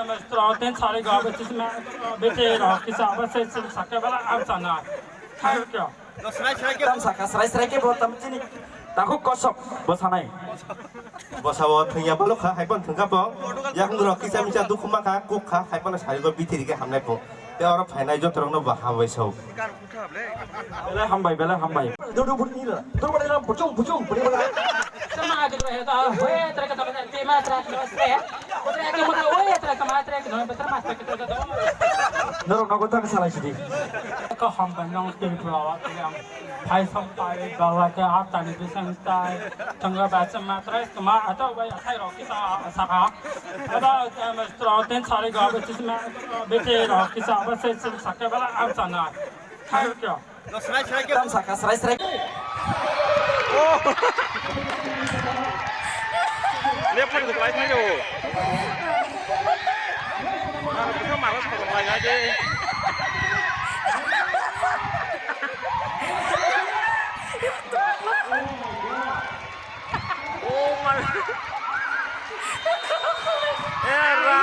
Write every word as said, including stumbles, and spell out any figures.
Mister Ten Sarigo, which is ma-, which is, uh, kisa, which is, uh, sakya bala, am sana. Thank you. Tam saka srai srai ke bo tam chini. Takhuk kosok bo sanai. Bosao thwngya balo kha, hai phano thwngkha pong. Yakung rok kisa misa dukhu ma kha, kuk kha, hai phano sarigo bithiri khe hamnai pong. Te oro phainai joto rokno bo hambai sao. Belai hambai, belai hambai. Dudu budi nila. Dudu budi nila, puchung, puchung, budi budi. Sama adu he ta, hoye, tra ka ta, te ma tra ka sre. Tra ka ma, hoye, tra ka ma, tra ka, tra ma, tra ka, tra ka. Norok nogo tak salai sidi. Ko hambai nong te bro, te am. Phai song pai, bawa ke, ap tani bisang tai. Tangga ba sama, tra ka ma, ato bai, atai rok kisa, saka. Aba, em, Mister Ten Sarigo, which is ma-, which is, uh, kisa, which is, uh, sakya bala, am sana. Thank you. Tam saka srai srai. Left side to right side o. Mara, mara, mara, mara, mara. Oh my. Era.